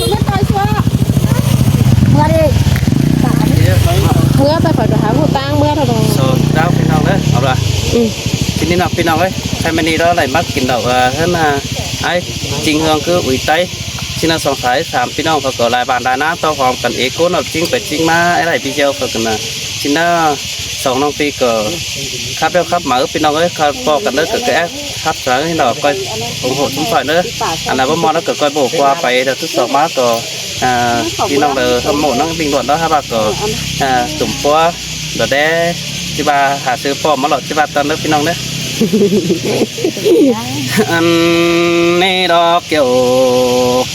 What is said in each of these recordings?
ເມືອແຕ່ຂ້ອຍກໍຫາຜູ້ຕ່າງເມືອເທົ່ານັ້ນ. ໂຊດາວພີ່ນ້ອງເອີຍ ເອົາລະ ອືມ ທີນີ້ເນາະພີ່ນ້ອງເອີຍ ໄທມານີເນາະ ໄດ້ມາກິນດອກ ເອີ ເຮືອນ ອາ ອ້າຍຈິງເຮືອງຄືອຸຍໄຕ ຊິນະ ສອງສາຍສາມ ພີ່ນ້ອງເຂົາກໍຫຼາຍບ້ານຫຼາຍນາ ຕ້ອງຫອມກັນເອໂກເນາະ ຈິງໄປຈິງມາ ໄອ້ໄດ້ພີ່ເຈົ້າເຂົາກັນນະ ຊິນະ ສອງນ້ອງປີກໍ ຄັບແລ້ວຄັບມາ ເອີ ພີ່ນ້ອງເອີຍ ຄັບພໍ້ກັນເດີ ກໍແກ້ຄັບສາເນາະ ກໍໂອ້ໂຫ ສົມສອຍເດີ ອັນນັ້ນບໍ່ມອນແລ້ວກໍຄ່ອຍໂບກກວ່າໄປ ແລ້ວທຸກສອງມາກໍ ອ່າ ພີ່ນ້ອງເດີ ຄຳໂມນນັ່ງບິງດ່ວນເນາະ ຖ້າວ່າກໍ ອ່າ ຕຸ່ມປົວ ດອແດ ທີ່ວ່າຫາຊື້ປ້ອມມາຫຼອດ ທີ່ວ່າຕອນເດີ ພີ່ນ້ອງເດີ ອັນນີ້ດອກກ່ຽວ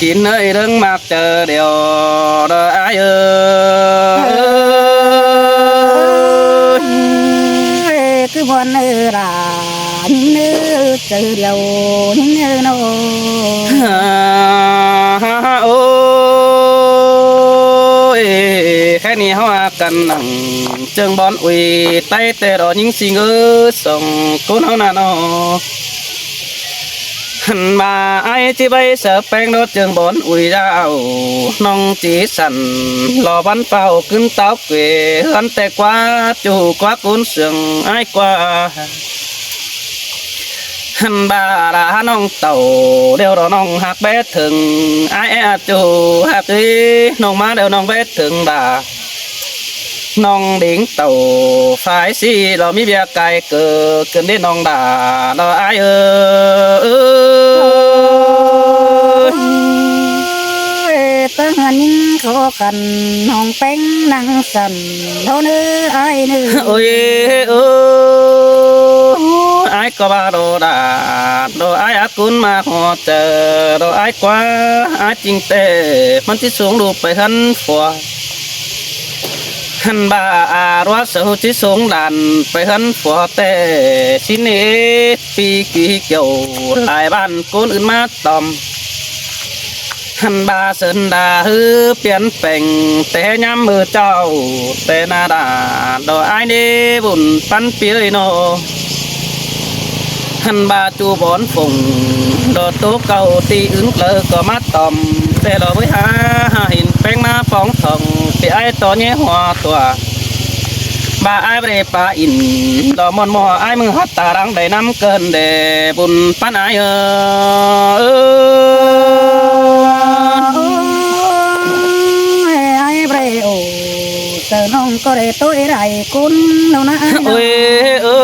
ກິນເອີຍເລື່ອງມາກ ເຈີດຽວດອກອ້າຍເອີຍ ຄືບ່ອນເອີລາ ຍິງເອີເຈີດຽວຍິງເອີເນາະ ໂອ້ຍ ແຄ່ນີ້ເຮົາຫາກັນນັ່ງ ເຈີງບ່ອນອຸຍໄຕແຕ່ດອກຍິງສິງເອີ ສອງຄົນເຮົານະເນາະ ຫັ້ນມາອ້າຍຈິໄປເສີບແປ້ງໂດດເຈີງບ່ອນອຸຍຍາວ ນ້ອງຈີສັນ ລໍວັນເຝົ້າຂຶ້ນຕາວເກວ ເຮືອນແຕ່ກວ່າຈູກວ່າກູນເຊື່ອງອ້າຍກວ່າ ຫັ້ນບາດານ້ອງເຕົ້າ ດຽວດອກນ້ອງຮັກແບເຖິງ ອ້າຍແອຈູຮັກເອີຍ ນ້ອງມາດຽວນ້ອງແບເຖິງດາ ນ້ອງດິງເຕົ້າ ຝາຍສີ ລາວມີເບຍກາຍເກີດຂຶ້ນເດ້ນ້ອງດາ ລາວອ້າຍເອີຍ ເອີຍ ຕາງຫັນຍິງຂໍຂັນ ນ້ອງແປ້ງນັ່ງສັ່ນ ເທົ່າເນີອ້າຍເນີ ໂອ້ຍ ເອີ ອ້າຍກໍວ່າໂດດາດ ໂດອ້າຍອາກຸນມາຮອດເຈີ ໂດອ້າຍກວ່າ ອ້າຍຈິງແຕ່ມັນຊິສົ່ງລູກໄປເຮືອນຜົວ ຫັ້ນບາອາຣວາເສົາຊິສົ່ງຫຼານໄປເຮືອນຜົວແຕ່ ຊິເນດປີກີກ່ຽວ ຫຼາຍບ້ານໂກນອື່ນມາຕ່ອມ ຫັ້ນບາເສີນດາຮືປ່ຽນແປງ ແຕ່ຍາມມື້ເຈົ້າ ແຕ່ໜ້າດາ ດອກອ້າຍເດບຸນປັນປີເອີຍເນາະ ຫັ້ນບາຈູບອນຝົງ ດອກໂຕເກົ່າຕີອຶງເລີກໍມາຕ່ອມ ແຕ່ລອເວີຍຫາ ຫາເຫັນແປ້ງມາຟອງທ່ອງ ປີອ້າຍຕໍ່ແຍຫົວຕົວ ບາອ້າຍບໍ່ໄດ້ປາອິນ ດອກມ່ອນໝໍອ້າຍມຶງຮັດຕາລັງໄດ້ນຳເກີນແດ່ ບຸນປັນອ້າຍເອີຍ ໂອ້ຍ ອ້າຍບໍ່ໄດ້ໂອ້ ເຈີນ້ອງກໍໄດ້ໂຕຍໄດ້ກຸນເນາະນະ ໂອ້ຍ ເອີ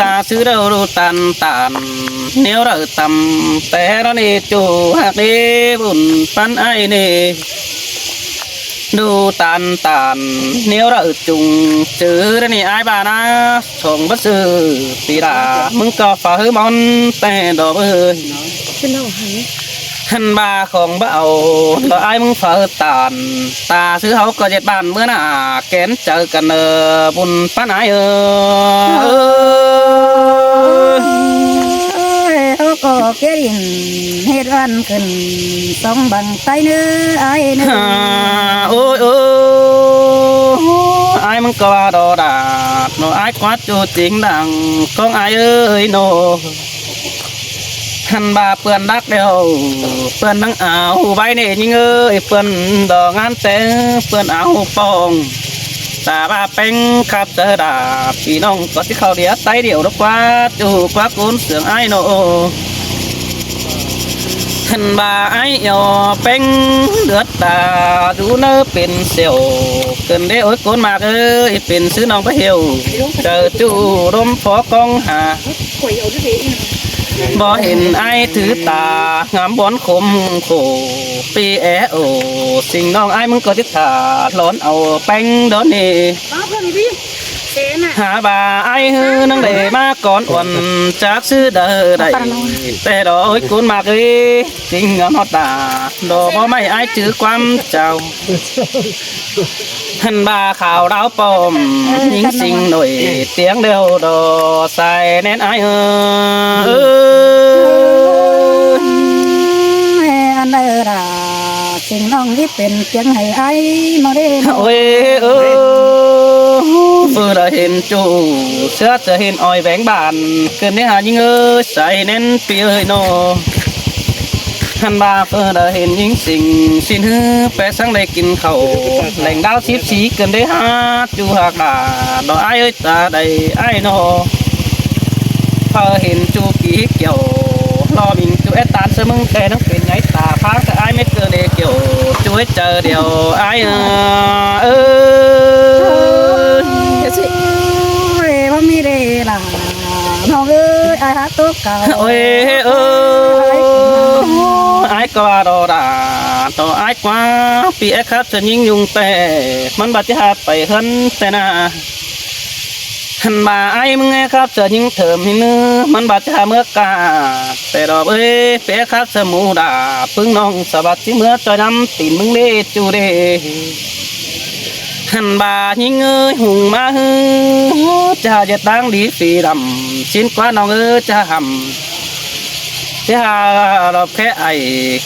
ຕາຊື່ເດີ້ດູຕານຕານ ແນວເດີ້ຕ່ຳ ແຕ່ລະນີ້ຈູຮັກເດບຸນປັນອ້າຍເນ ດູຕານຕານ ແນວເດີ້ຈຸງ ຈື່ລະນີ້ອ້າຍບານາ ສອງບໍ່ຊື່ ປີດາ ມຶງກໍຝາກຮືມອນແຕ່ດອກເອີຍ ເປັນເຮົາຫັ້ນ ຫັ້ນບາຂອງບໍ່ເອົາ ດອກອ້າຍມຶງຝາກຕານ ຕາຊື່ເຮົາກໍເຈັດບ້ານເມືອໜ້າ ແກນເຈີກັນເດີ ບຸນປັນອ້າຍເອີຍ ເອີຍ ເຮົາກໍເກດິນເຮັດວັນຂຶ້ນ ສອງບັງໄຕເນີອ້າຍເນີ ໂອ້ຍ ເອີ ອ້າຍມັນກໍວ່າດອດາດເນາະ ອ້າຍກວາດຈູຈິງດັງ ຂອງອ້າຍເອີຍເນາະ ຫັ້ນບາເປື້ອນດັກແລ້ວ ເປື້ອນນັງອາວໄວ້ເນຍິງເອີຍ ເປື້ອນດອກງານແຕ່ງ ເປື້ອນອາວປອງ ຕາບາເປັງຄັບເຈີດາ ພີ່ນ້ອງກໍຊິເຂົ້າເດຍໄຕດຽວດອກກວ່າ ຈູກວ່າກູນເຊື່ອງອ້າຍເນາະ ຫັ້ນບາອ້າຍອຽວເປັງເລືອດຕາ ດູເນີເປັນສຽວ ເກີນເດໂອຍໂກນໝາກເອີຍ ເປັນຊື່ນ້ອງປະເຫວ ເຈີຈູລົມພໍກອງຫາ ບໍ່ເຫັນອ້າຍຖືຕາ ງາມບ່ອນຄົມໂຂ ປີແອໂອ ສິ່ງນ້ອງອ້າຍມຶງກໍຈະຖ້າ ຫຼອນເອົາແປ້ງດອນນີ້ ຫາວ່າອ້າຍຮືອນາງໃດມາກ່ອນອ່ອນ ຈາກຊື່ໃດໃດ ແຕ່ດອຍກຸນມາກເອີຍ ສິ່ງງາມຮອດຕາ ດອບໍ່ໄມ້ອ້າຍຈື່ຄວາມເຈົ້າ ຫັ້ນວ່າຂາວດາວປ້ອມ ຍິງສິງໜ້ອຍ ຕຽງດຽວດອສາຍແໜ້ນອ້າຍເອີຍ ອັນເດີລາ ສິ່ງນ້ອງທີ່ເປັນພຽງໃຫ້ອ້າຍມາເດ້ ໂອ້ຍເອີ ເຟີລະເຫັນຈູ ເສືອຈະເຫັນອ້ອຍແຫວງບ້ານ ເກີນໄດ້ຫາຍິງເອີຍ ສາຍແໜ້ນປີເອີຍເນາະ ຫັ້ນວ່າເພິ່ນໄດ້ເຫັນຍິງສິງ ສິນຮືໄປສັງໄດ້ກິນເຂົ້າ ແຫຼງດາວສິບສີ່ ເກີນໄດ້ຫາ ຈູຮັກດາ ດອກອ້າຍເອີຍ ຕາໃດອ້າຍນໍ ເພິ່ນເຫັນຈູກີກ່ຽວ ລໍມິງຈູແອດຕານ ສະເໝີແຕ່ນັງເປັນໃຫຍ່ຕາ ພາກະອ້າຍເມັດເກີນເດກ່ຽວ ຈູໃຫ້ເຈີດຽວອ້າຍເອີຍ ເອີຍ ໂອ້ຍ ບໍ່ມີເດລະ ນ້ອງເອີຍ ອ້າຍຫາໂຕເກົ່າ ໂອ້ຍ ເອີຍ ອ້າຍກໍວ່າດອດາ ດອກອ້າຍກວ່າ ປີແອຄັບສະຍິງຍຸງແຕ່ ມັນບາດຈະຫາໄປເຮືອນແຕ່ນາ ຫັ້ນວ່າອ້າຍມຶງແອຄັບສະຍິງເທີມຫີນ ມັນບາດຈະຫາເມືອກາ ແຕ່ດອກເອີຍ ປີແອຄັບສະໝູດາ ປຶ້ງນ້ອງສະບັດຊິເມືອຈອຍນຳ ຕີນມຶງເດຈູເດ ຫັ້ນວ່າຍິງເອີຍ ຫຸງມາເຮີ ຈະເຮັດດາງດີຝີດຳ ຊິນກວ່ານ້ອງເອີຍ ຈະຫຳ ຈະຫາລອບແຄໄອ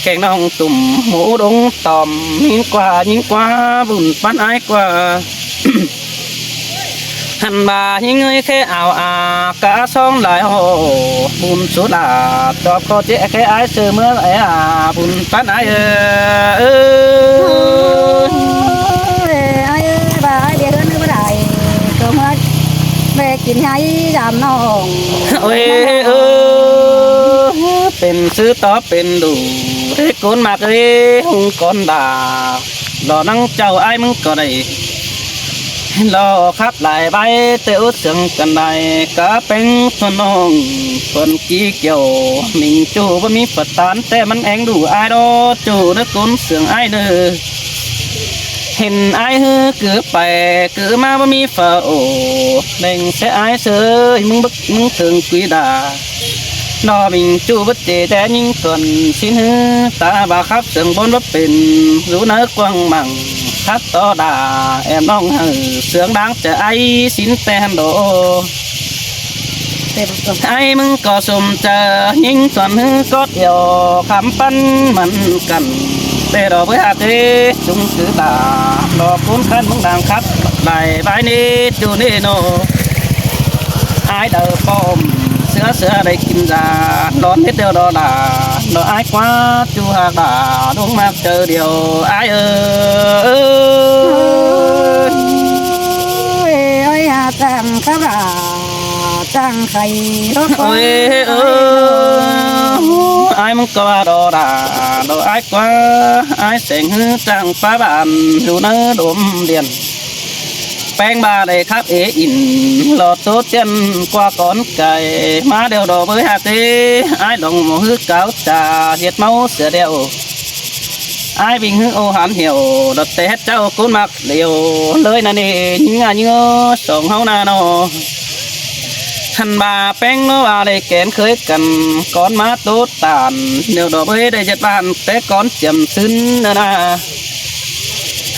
ແກງນ້ອງຕຸ່ມ ໝູດົງຕອມ ຍິງກວ່າ ຍິງກວ່າ ບຸນປັນອ້າຍກວ່າ ຫັ້ນວ່າຍິງເອີຍ ແຄອາວອາ ກະຊອງຫຼາຍໂຫ ບຸນສຸດອາ ຈອບຂໍເຈແຄອ້າຍ ເຊື່ອເມືອໄອອາ ບຸນປັນອ້າຍເອີຍ ເອີຍ ອ້າຍເອີຍ ບາຍເບຍເຮືອນບໍ່ໄດ້ ກໍເມືອແບກກິນໃຫ້ຍາມນ້ອງ ໂອ້ຍ ເອີຍ ເປັນຊື່ຕໍ່ເປັນດູເດ ໂກນໝາກເອີຍ ຫຸງກ່ອນດາ ລໍນັງເຈົ້າອ້າຍມຶງກໍໄດ້ ລໍຄັບຫຼາຍໃບ ແຕ່ອຸດເຊື່ອງກັນໄດ້ ກະເປັນສ່ວນນ້ອງ ເພິ່ນກີ່ກ່ຽວ ມິງຈູບໍ່ມີປະຕານ ແຕ່ມັນແອງດູອ້າຍດໍ ຈູເດີ ໂກນເຊື່ອງອ້າຍເດີ ເຫັນອ້າຍເຮີ ກືໄປກືມາບໍ່ມີຝາໂອ ເລັງແຊອ້າຍເຊີຍ ມຶງບັກ ມຶງເຖິງກຸຍດາ ລໍມິງຈູບໍ່ເຈແຕ່ຍິງກ່ອນ ຊິນເຮີຕາບາຄັບ ເຊື່ອງບົນບໍ່ເປັນ ຢູ່ເນີກວ້າງມັງ ຄັດຕໍ່ດາ ແອມນ້ອງເຮີ ເຊື່ອງດາງຈະໄອ ຊິນແຕ່ຫັ້ນໂດ ໄອມຶງກໍສົມຈະຍິງສ່ວນຮືກອດອຽວ ຄຳປັນມັນກັນ ແຕ່ດອກເບີຍຫາກເດ ຈຸງຄືຕາ ດອກຄູນຄັນມຶງດາງຄັດ ໄດ້ບາຍເນດຢູ່ເນໂນ ອາຍເດີປ້ອມ ເສືອເສືອໄດ້ກິນຢາ ນອນເຮັດດຽວດອດາ ດອກອາຍກວ່າ ຈູຫາກດາ ດົງມາກເຈີດຽວ ອາຍເອີຍ ໂອ້ຍ ອາຍຫາຈັ່ງຄະບາ ຈັ່ງໄຄ ໂອ້ຍ ເອີຍ ອາຍມັນກໍວ່າດອດາ ດອກອາຍກວ່າ ອາຍແສງຮືຈັ່ງຟ້າບານ ຢູ່ເນີດົມດຽນ ແປ້ງບາໄດ້ຄັບເອອິນ ຫຼໍ່ໂຕຈຽນກວ່າກ່ອນໄກ່ ມາດຽວດອກເບີຍຫາກເດ ອາຍຫຼອງໝໍຮືກາວຈາ ເຮັດເມົາເສືອດຽວ ອາຍວິ່ງຮືໂອຫັນຫ່ຽວ ດອກແຕ່ເຈົ້າກຸນມັກ ຫຼຽວເລີຍນະເນ ຍິງອາຍິງເອີ ສອງເຮົານານໍ ຫັ້ນວ່າແປ້ງໂນວ່າໄດ້ແກນເຄີຍກັນ ກ່ອນມາໂຕຕານ ດຽວດອກເອີຍໄດ້ຈັດບ້ານ ແຕ່ກ່ອນຈຽມຊຶນເນີນາ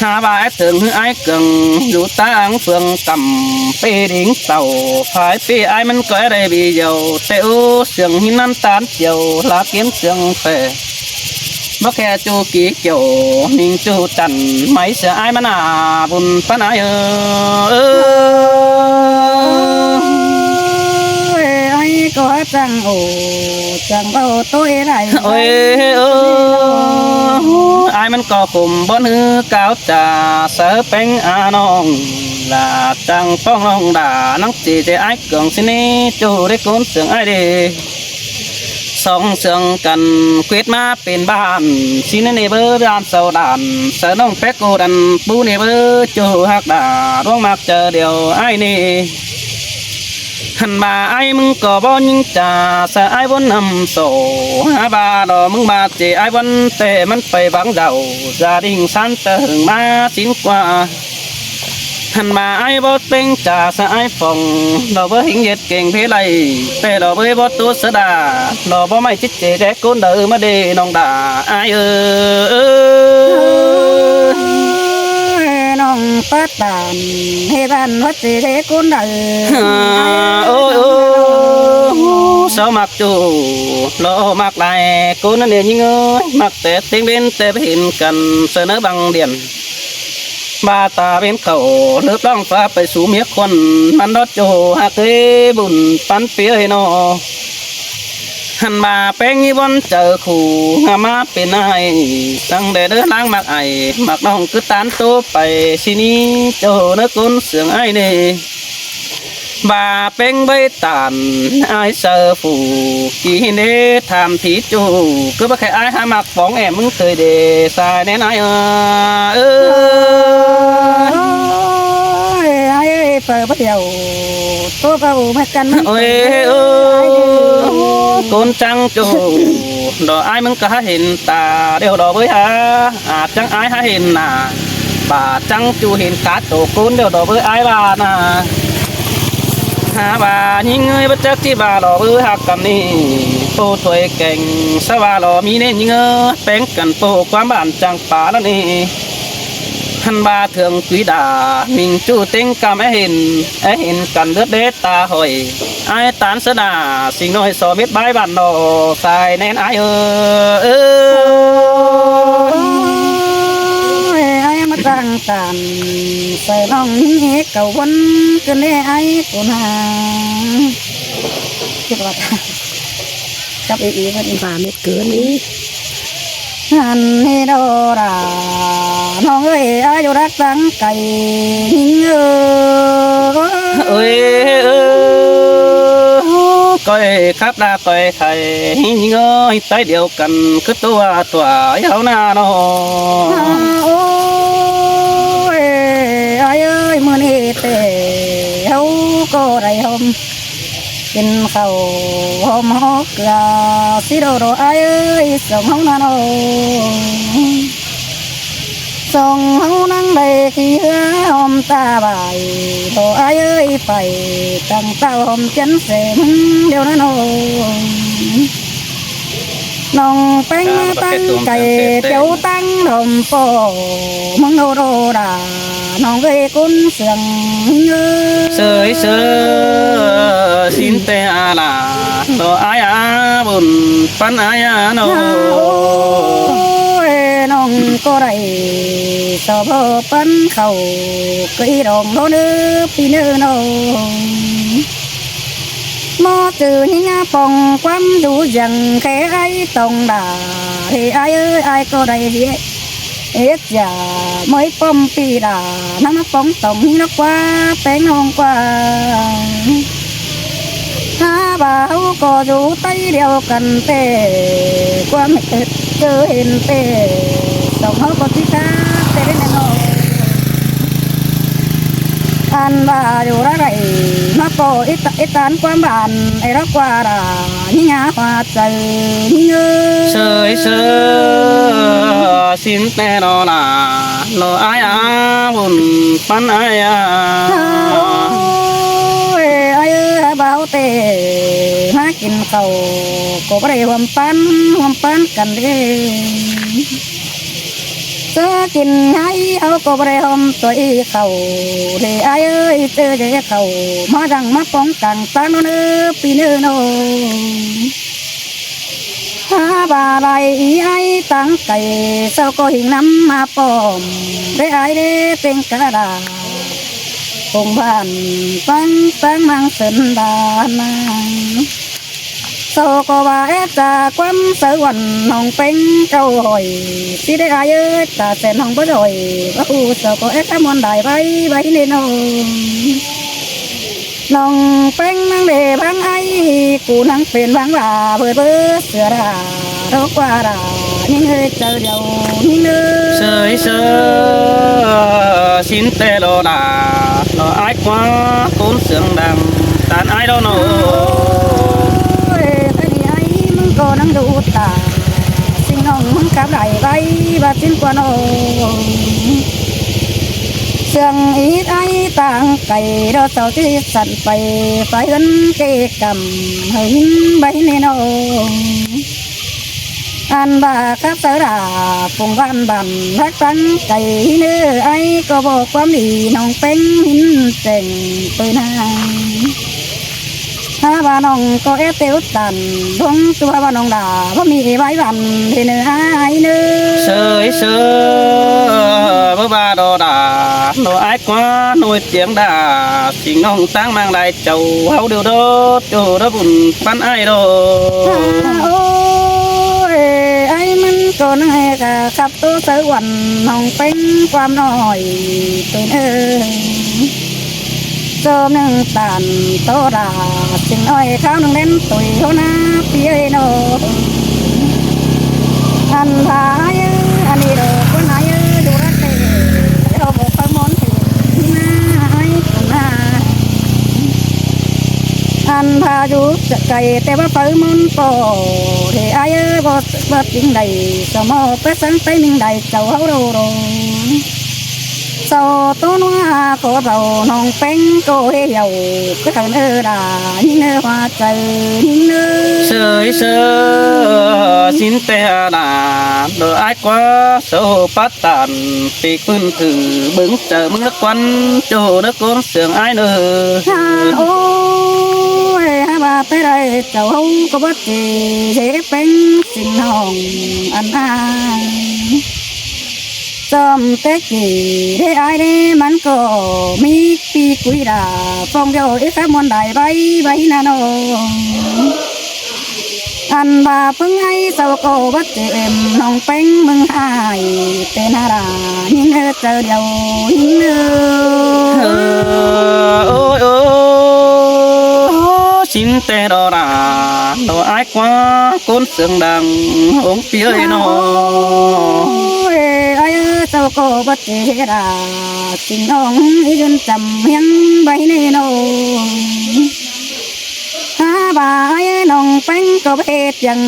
ຫາວ່າອ້າຍເຖິງ ອາຍເກືອງ ຢູ່ຕາງເຟືອງຕ່ຳ ເປດິງເຕົ້າ ພາຍເປອາຍມັນກໍໄດ້ບີຢຽວ ແຕ່ໂອ ເສືອງຫີນນັ້ນຕານຈຽວ ລາກຽມເສືອງແປ ບໍ່ແຄ່ຈູກີກ່ຽວ ມິງຈູຈັນ ໄໝເສືອອາຍມານາ ບຸນປານອາຍເອີ ເອີຍ ອາຍກໍຈັ່ງໂອ ຈັ່ງເວົ້າໂຕເອໄດ້ ໂອ້ຍ ເອີ ອາຍມັນກໍຂຸມບ່ອນຮືກາວຈາ ເສີແປ້ງອານ້ອງ ລາຈັ່ງປ້ອງນ້ອງດາ ນັງຈີເຈອາຍເກືອງຊິເນ ຈູໄດ້ໂກນເສືອງອາຍເດ ສອງເສືອງກັນ ເກວດມາ ເປັນບ້ານ ຊິນເນເບີ ບ້ານເຊົາດ່ານ ສະໜອງແປກໂກດັນ ປູເນເບີ ໂຈຮັກດາ ດວງມັກເຈີດຽວອ້າຍເນ ຫັ້ນວ່າອ້າຍມຶງກໍບໍ່ຍິງຈາ ສະອ້າຍວົນນຳໂສ ຫາວ່າດອກມຶງບາດເຈອ້າຍວັນ ແຕ່ມັນໄປຫວັງເຈົ້າ ຈາດິງສັນເຕີງມາສິນກວ່າ ຫັ້ນມາອ້າຍບໍ່ເຕັງຈາສະອ້າຍຟອງ ດອກເບີຍຫິງເຢັດເກັ່ງເພໄລ ແຕ່ດອກເບີຍບໍ່ໂຕສະດາ ດອກບໍ່ໄມ້ຈິດເຈແດກໂກນເດີມາເດນ້ອງດາອ້າຍເອີຍ ນ້ອງປະຕານເຮບ້ານວັດເຈເດໂກນເດີ ໂອ້ຍ ໂອ້ຍ ເຊົາມັກ ໂຈ ຫຼໍ່ມັກຫຼາຍ ໂກນນັ້ນເດຍິງເອີຍ ມັກແຕ່ເຕັງເວັນ ແຕ່ໄປເຫັນກັນ ເສີເນີບັງດຽນ ບາຕາເວັນເຂົ້າ ເລີບລ້ອງຟ້າໄປສູ່ເມຍຄົນ ມັນດອດໂຈ ຫາກເອີຍບຸນປັນເປີເອີຍນໍ ຫັ້ນວ່າແປ້ງມີບ່ອນເຈີຄູ່ ຫາມາເປັນອ້າຍ ຕັ້ງແຕ່ເດີນທາງມັກອ້າຍ ມັກນ້ອງຄືຕານໂຕໄປ ຊິໜີໂຈເນີຄົນເຊື່ອງອ້າຍເນ ວ່າແປ້ງໃບຕານ ອ້າຍເຊີຜູ້ ກີເຫັນເດຖາມທີຈູ ຄືບໍ່ໃຄ່ອ້າຍຫາມັກ ປອງແອມມຶງເຄີຍເດ ສາຍແນ່ນອາຍເອີຍ ເອີຍ ເອີຍ ອ້າຍເອີຍ ເປີດບໍ່ດຽວ ໂຕກໍບໍ່ແມ່ນກັນ ໂອ້ຍ ເອີຍ ອ້າຍເອີຍ ໂກນຈັງຈູ ດອກອ້າຍມຶງກໍຫາເຫັນຕາ ດຽວດອກເອີຍຫາ ອາດຈັ່ງອ້າຍຫາເຫັນໜ້າ ບາດຈັ່ງຈູເຫັນຕາໂຕໂກນ ດຽວດອກເອີຍອ້າຍວ່ານະ ຫາວ່າຍິງເອີຍ ບໍ່ຈັກຊິວ່າດອກເອີຍ ຮັກກັນນີ້ ໂອ້ ຖ້ວຍແກງ ສະວ່າຫຼໍ່ມີແນ່ຍິງເອີຍ ແປງກັນໂປ້ ຄວາມບ້ານຈັ່ງປາລະນີ້ ຫັ້ນວ່າເຖິງກຸຍດາ ມິງຈູເຕັງກຳແອເຫັນ ແອເຫັນກັນເລືອດເດດຕາຫອຍ ອ້າຍຕານສະໜາ ສິງນ້ອຍສໍເມັດບາຍບ້ານນອກ ສາຍແນ່ນອາຍເອີຍ ເອີຍ ອ້າຍມາຕັ້ງຕານ ໃສ່ນ້ອງເອກກະວົນ ຄືແນ່ອ້າຍກູນາ ຄິດວ່າ ກັບອີອີເພິ່ນອີກວ່າເມັດເກີນອີກ ຫັ້ນເດໂດລາ ນ້ອງເອີຍ ອາຍຸຮັກຕັ້ງໄກຍິງເອີຍ ເອີຍ ເອີຍ ກ້ອຍຄັບລາກ້ອຍໄຂ່ຍິງເອີຍ ໃຕ້ດຽວກັນຄືຕົວຕົວເຮົານານ້ອງ ໂອ້ຍ ອ້າຍເອີຍ ມື້ນີ້ແຕ່ເຮົາກໍໄດ້ຮ່ວມ ກິນເຂົ້າຫອມຫໍເກືອ ຊິໂດໂດອ້າຍເອີຍ ສອງເຮົານະນ້ອງ ສອງເຮົານັ່ງໄດ້ຂີ່ເຮືອຫອມຕາບາຍ ໂດອ້າຍເອີຍ ໄປຕັ້ງເຕົ້າຫອມຈັນແສງດຽວນະນ້ອງ ນ້ອງແປ້ງມາຕັ້ງໄກ່ ເຈົ້າຕັ້ງດອມປໍ ເມືອງໂດໂດດາ ນ້ອງເອີຍ ກຸນເຊື່ອງເອີຍ ເຊີຍເຊີຍ ສິນແຕ່ອາລາ ຕໍ່ອ້າຍອາບຸນ ປັນອ້າຍອານ້ອງ ໂອ້ຍ ນ້ອງກໍໄດ້ ສອບພໍປັນເຂົ້າ ເກີຍດອງໂລເນີ ປີເນີນ້ອງ ໝໍຈື່ຍິງອາປ່ອງ ຄວາມຢູ່ຢ່າງແຄ່ອ້າຍຕ້ອງດາ ເດອ້າຍເອີຍ ອ້າຍກໍໄດ້ເຮັດ ເຮັດຢາເມີຍປ້ອມປີດາ ນຳມາປ້ອງຕ້ອງມີນອກກວ່າ ແປ້ງນ້ອງກວ່າ ຫາວ່າເຮົາກໍຢູ່ໃຕ້ດຽວກັນແຕ່ ຄວາມເຮັດເຈີເຫັນແຕ່ ສອງເຮົາກໍຊິກາແຕ່ເດ້ນ້ອງ ອັນວ່າຢູ່ລະໄລ ມາກໍອີຕາ ອີຕານຄວາມບ້ານ ໄອ້ລະກວ່າລະ ຍິງຫາຫວາ ເຊີຍເຊີຍ ສິນແຕ່ລໍລາ ລໍອ້າຍອາບຸນ ປັນອ້າຍອາ ໂອ້ຍ ອ້າຍເອີຍ ບ່າວເຕ ມາກິນເຂົ້າ ກໍບໍ່ໄດ້ຮ່ວມປັນ ຮ່ວມປັນກັນເດ້ ເຈີກິນໄຫເຮົາກໍບໍ່ໄດ້ຮ່ວມຕົວອີເຂົ້າ ເດອ້າຍເອີຍ ເຈີເດເຂົ້າ ມາດັງມາປ້ອງກັງຕານອນເອີ ປີເນີນ້ອງ ຫາວ່າໄລອີໄອຕາງໄກ ເຈົ້າກໍຫິງນຳມາປ້ອມ ເດອ້າຍເດເຕັງກະດາ ປົງບ້ານຟັງຟັງມັງເຊີນບານາ ເຈົ້າກໍວ່າແອດຈາຄວາມເຊີວັນນ້ອງເປັງເກົ້າຮ້ອຍ ຊິໄດ້ອາຍເອີຍ ຕາແສນນ້ອງບໍ່ຈ່ອຍ ວ່າອູເຈົ້າກໍແອດຈາມ່ວນໄດ້ໄວໄວເນນ້ອງ ນ້ອງແປ້ງນາງເດບາງໄອ ກູນາງເປັນບາງວ່າເບີດເບີດເສືອດາດອກກວ່າດາ ຍິງເອີຍເຈົ້າດຽວຍິງເອີຍ ເຊີຍເຊີຍ ຊິນແຕ່ລໍລາ ລໍອາຍກວ່າໂກນເສຽງດັງ ຕານອາຍດອກນ້ອງ ໂອ້ຍ ຕານອາຍມຶງກໍນັ່ງດູຕາ ຊິງນ້ອງມຶງກັບໄດ້ໄວວ່າຊິນກວ່ານ້ອງ ເຊື່ອງອີດໄອຕາງໄກ ດອກເຈົ້າທີ່ສັນໄປ ໄປເຮືອນເກກຳ ເຮົາຍິງໄວແນ່ນ້ອງ ອັນວ່າຄັບສາລາ ປົງບ້ານບ້ານຮັກຕັ້ງໄກ ເນີໄອກໍບອກຄວາມດີ ນ້ອງເປັງຫິນແຈ້ງເປີນາ ຫາວ່ານ້ອງກໍແອດເຕວຕັນ ດວງຕົວວ່ານ້ອງດາ ບໍ່ມີໄວວັນເດເນີອາຍເນີ ເຊີຍເຊີຍ ບໍ່ວ່າດອດາ ນ້ອງ ອ້າຍກວ່ານ້ອຍຈຽງດາ ສິງນ້ອງຕ່າງມາງຫຼາຍ ເຈົ້າເຮົາເດີໂດ ໂຈດະບຸນປັນອ້າຍໂດ. ໂອ້ຍ ອ້າຍມັນກໍນ້ອຍກະຂັບໂຕໃສ່ວັນ ນ້ອງເປັນຄວາມນ້ອຍເປັນເອີຍ ໂຈມໜຶ່ງຕານໂຕດາ ສິງນ້ອຍຄາວໜຶ່ງເຫຼັ້ນຕຸຍໂຫນາ ພີ່ເອີຍນ້ອງ ອັນພາເອີຍ ອັນນີ້ດອກຄົນອາຍເອີຍ ດູລະເຕ ເຮົາບໍ່ຄ່ອຍມົນເຫັນໜ້າອ້າຍຄົນນາ ອັນພາຢູ່ໄກແຕ່ວ່າໄປມົນກໍເດ ອາຍເອີຍ ບໍ່ວ່າສິ່ງໃດ ສະໝໍໄປສັງໄປມິ່ງໃດ ເຈົ້າເຮົາໂດໂດ ເຈົ້າໂຕນວາຂໍເບົາ ນ້ອງແປ້ງກໍເຮັດດຽວ ຄືກັນເອີດາ ຍິງເອີ ຫົວໃຈຍິງເອີ ເຊີຍເຊີຍ ສິນແຕ່ດາ ໂດຍອ້າຍກວ່າ ເຊົາປັດຕານ ປີກພື້ນຖືເບິ່ງເຈີເມືອກວັນ ໂຈເດີກອນເສືອງອ້າຍເນີ ໂອ້ຍ ຫາວ່າແຕ່ໃດ ເຈົ້າເຮົາກໍບໍ່ເຈເດແປ້ງ ສິງນ້ອງອັນອ້າຍ ຈອມແຕ່ກີເດອ້າຍເດ ມັນກໍມີປີກຸຍດາ ຟອງດຽວເອຄາມວນໄດ້ໃບໃບນະນ້ອງ ອັນວ່າເພິ່ງໄອເຈົ້າກໍບັດເຈເອັມ ນ້ອງແປ້ງເມືອງຫາຍ ເປັນຫາລາຍິງເອີ ເຈີດຽວຍິງເອີ ໂອ້ຍ ໂອ້ຍ ຊິນແຕ່ດອລາ ດອອ້າຍກວ່າ ໂກນເສືອງດັງ ອົງປີເອີຍນ້ອງ ໂອ້ຍ ອ້າຍເອີຍ ເຈົ້າກໍບັດເຈເດດາ ຊິງນ້ອງອີຢືນຈຳຮຽງໃບເນນ້ອງ ຫາວ່າອ້າຍນ້ອງແປ້ງກໍບໍ່ເຮັດຫຍັງ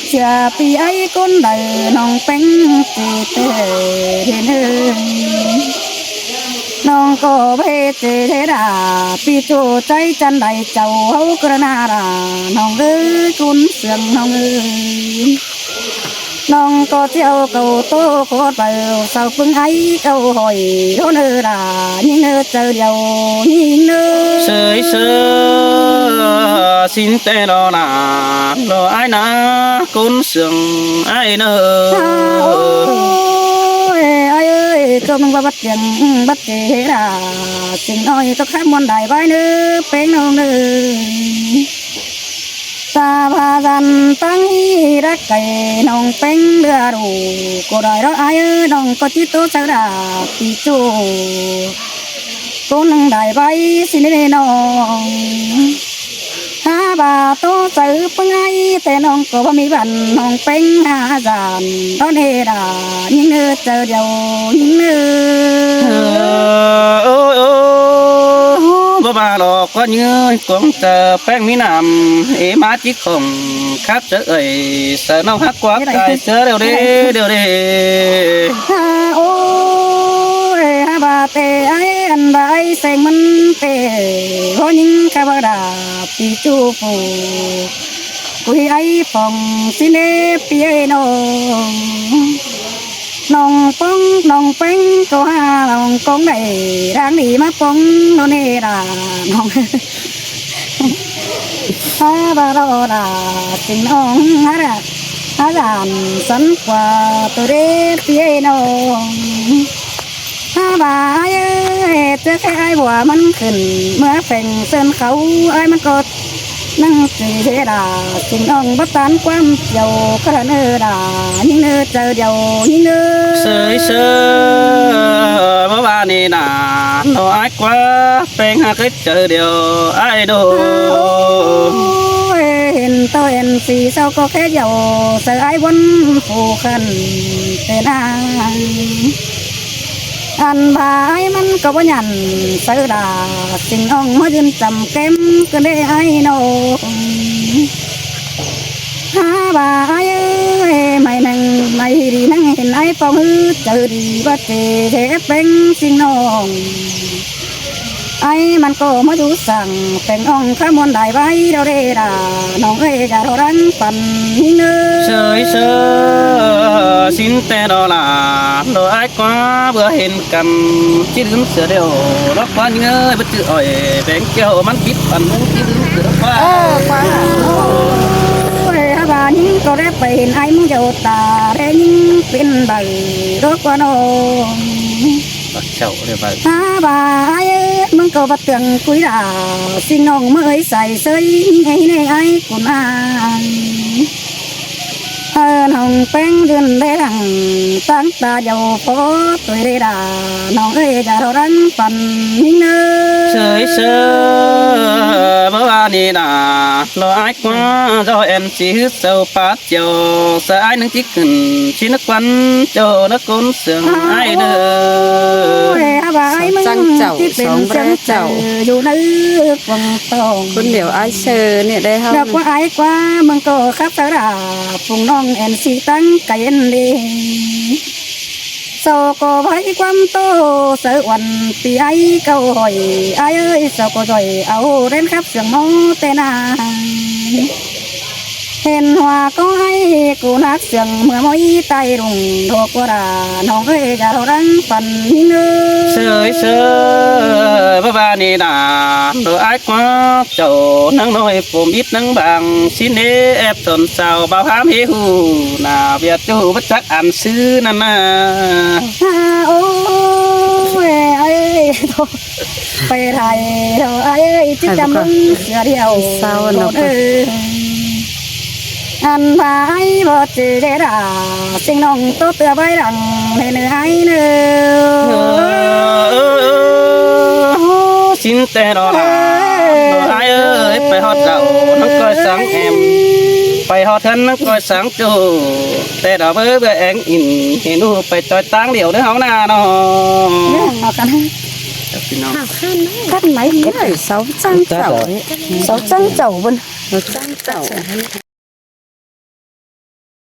ເຊື່ອພີ່ອ້າຍຄົນໃດ ນ້ອງແປ້ງຊິເຕີເຫັນເອີຍ ນ້ອງກໍບໍ່ເຮັດເຈເດດາ ພີ່ໂຈໃຈຈັນໃດ ເຈົ້າເຮົາກະລະນາດາ ນ້ອງເອີຍ ຄົນເຊື່ອງນ້ອງເອີຍ ນ້ອງກໍຈະເອົາເກົ້າໂຕໂຄດໄປ ເຊົາປຶງໄອເກົ້າຮ້ອຍໂດເນີດາ ຍິງເນີ ເຈີດຽວຍິງເນີ ເຊີຍເຊີຍ ຊິນແຕ່ດອລາ ດອອ້າຍນາ ຄົນເຊື່ອງອ້າຍເນີ ໂອ້ຍ ອ້າຍເອີຍ ໂຈມໜຶ່ງວ່າບັດຫຍັງ ບັດເຈເດດາ ຊິງນ້ອຍຕົກຄາມວນໄດ້ໄວ້ເນີ ແປ້ງນ້ອງເນີ ຕາພາສັນຕັ້ງຮີດະໄກ່ ນ້ອງເປັງເດືອດູ ກໍໄດ້ດອກອ້າຍເອີຍ ນ້ອງກໍຈິໂຕຊະດາ ປີໂຈ ໂຕໜຶ່ງໄດ້ໄວ້ຊິເນນ້ອງ ຫາວ່າໂຕໃຈປະໄງ ແຕ່ນ້ອງກໍບໍ່ມີບັນ ນ້ອງເປັງຫາຈານ ດອເນດາ ຍິງເນີ ເຈີດຽວຍິງເນີ ໂອ້ຍ ໂອ້ຍ ບໍ່ວ່າດອກ ກວນເງີຍກວງຈະແປ້ງມີນ້ຳ ເອມາຈິກຂອງຄັດຈະເອີຍ ສະນ້ອງຮັກກວ່າກາຍເສືອດຽວເດ ດຽວເດ ໂອ້ຍ ຫາວ່າແຕ່ໄອອັນວ່າໄອແສງມັນເຕ ພໍຍິງຄາວາດາ ປີຈູປູ ກຸຍໄອຟອງຊິເນ ປີເອີຍນ້ອງ ນ້ອງປອງ ນ້ອງເປັງ ກໍຫານ້ອງກອງໄດ້ ທາງດີມາປອງໂນເນດາ ນ້ອງ ຫາບາໂລດາ ຊິງນ້ອງຫາດາ ຫາດານສັນກວ່າໂຕເດ ປີເອີຍນ້ອງ ຫາບາເອີຍ ເຈີແຄ່ອ້າຍບົວມັນຂຶ້ນ ເມືອແຂວງເຊີນເຂົາ ອ້າຍມັນກໍ ນັງຊິເດດາ ຊິງນ້ອງບໍ່ຕານຄວາມຈຽວ ຄະລະເນີດາ ຍິງເນີ ເຈີດຽວຍິງເນີ ເຊີຍເຊີຍ ບໍ່ວ່ານີ້ນາ ໂນອ້າຍກວ່າ ແປ້ງຫາກເຄີຍເຈີດຽວອ້າຍໂດ ໂອ້ຍ ເຫັນໂຕເຫັນສີເຊົາກໍແຄ່ດຽວ ເຊີຍອ້າຍວົນຜູ້ຄັນເປັນອາຍ ອັນວ່າອ້າຍມັນກໍບໍ່ຫຍັນ ເຊີຍດາ ຊິງນ້ອງມາຢືນຈຳແກ້ມກັນເດ້ອ້າຍນ້ອງ ຫາວ່າອ້າຍເອີຍ ໄມ້ແມງໄມ້ດີນັງເຫັນອ້າຍປອງ ໃຈດີວ່າເຈເທແປ້ງຊິງນ້ອງ ອ້າຍມັນກໍມາຢູ່ສັງ ແປ້ງນ້ອງຂະມວນໄດ້ໄວ້ດອເດດາ ນ້ອງເອີຍຢ່າລໍດັງປັນຍິງເດີ ເຊີຍເຊີຍ ຊິນແຕ່ດອລາ ໂດຍອ້າຍ ກວ່າເບື່ອເຫັນກັນ ຊິລືມເສືອດຽວ ດອກຄວັນເງີຍບໍ່ຈື່ອ້ອຍ ແບງແກ້ວມັນຜິດອັນໜຶ່ງ ຊິລືມເສືອຄວາ ເອີ ຄວາ ໂອ້ຍ ຫາວ່າຍິງກໍແລໄປເຫັນອ້າຍມຶງດຽວຕາ ແລຍິງເປັນໃບດອກຄວັນນ້ອງ ບັກເຈົ້າເລີຍວ່າ ອາ ບາອ້າຍເອີຍ ມຶງກໍບໍ່ເຕືອງກຸຍດາ ຊິນ້ອງເມີຍໃສເຊີຍ ໃຫ້ແນ່ອ້າຍກຸນອາຍ ເອີ ນ້ອງແປ້ງເດືອນແດງ ຕັ້ງຕາດຽວພໍຕຸ້ຍເດດາ ນ້ອງເອີຍ ຢ່າລໍລັງຝັນຍິງເດີ ເຊີຍເຊີຍ ບໍ່ວ່ານີ້ນາ ລໍອ້າຍກວ່າ ລໍແອນຊີ ເຊົາປາດ ເຈົ້າສະອາຍໜຶ່ງທີ່ຂຶ້ນ ຊິນະຄວັນເຈົ້ານະໂກນເຊື່ອງອ້າຍເດີ ໂອ້ຍ ອາບາຍມຶງ ສອງຈັງເຈົ້າ ທີ່ເປັນ ສອງແບຣ ເຊື່ອງເຈົ້າ ຢູ່ໃນກວາງຕອງ ຄົນດຽວອ້າຍເຊີນີ້ໄດ້ເຮົາ ແລ້ວກວ່າອ້າຍກວ່າ ມຶງກໍຄັບສາລາ ປຸງນ້ອງແອນຊີຕັ້ງກະເຢັນດີ ເຈົ້າກໍໄວ້ຄວາມໂຕ ເສືອອ້ວນປີໄອເກົ້າຮ້ອຍ ອ້າຍເອີຍ ເຈົ້າກໍຈ່ອຍເອົາເລັນຂັບເຊື່ອງເມາແຕ່ນາ ເຫັນຫົວກໍໄຫ້ ກູນັກເຊື່ອງເມື່ອມອຍໃຕ້ລຸງ ໂທກວ່າລາ ນ້ອງເອີຍ ຢ່າລໍລັງຝັນເດີ ເຊີຍເຊີຍ ບໍ່ວ່ານີ້ນາ ໂດຍອ້າຍກວ່າເຈົ້າ ນາງນ້ອຍຜົມອິດນາງບາງ ຊິເນແອບສອນສາວ ບ່າວຫາມເຮຮູ້ ໜ້າວຽດຢູ່ບໍ່ຈັກອັນຊື່ນັ້ນນາ ໂອ້ຍ ໄອ້ ໄປໄທເດີອ້າຍເອີຍ ຈິດຈຳລົງເທື່ອດຽວ ເສົ້າເນາະ ເອີ ອັນວ່າໄອ້ບໍ່ຈື່ເດດາ ສິ່ງນ້ອງໂຕເຕືອໄວ້ດັງໃນເນື້ອໄອ້ເນີ ຊິນແຕ່ດອລາ ເອີ ອ້າຍເອີຍ ໄປຮອດເຈົ້າ ນາງກ້ອຍສັງແອມ ໄປຮອດເຮືອນນາງກ້ອຍສັງຈູ ແຕ່ດອກເບີເບື່ອແອງອິນ ເຫັນຫູໄປຈອຍຕາງດຽວເດີເຮົານານ້ອງ ເອົາກັນ ພີ່ນ້ອງ ກັນໄໝເຮົາຈັງເຈົ້າ ເຮົາຈັງເຈົ້າເບິ່ງ ເຮົາຈັງເຈົ້າ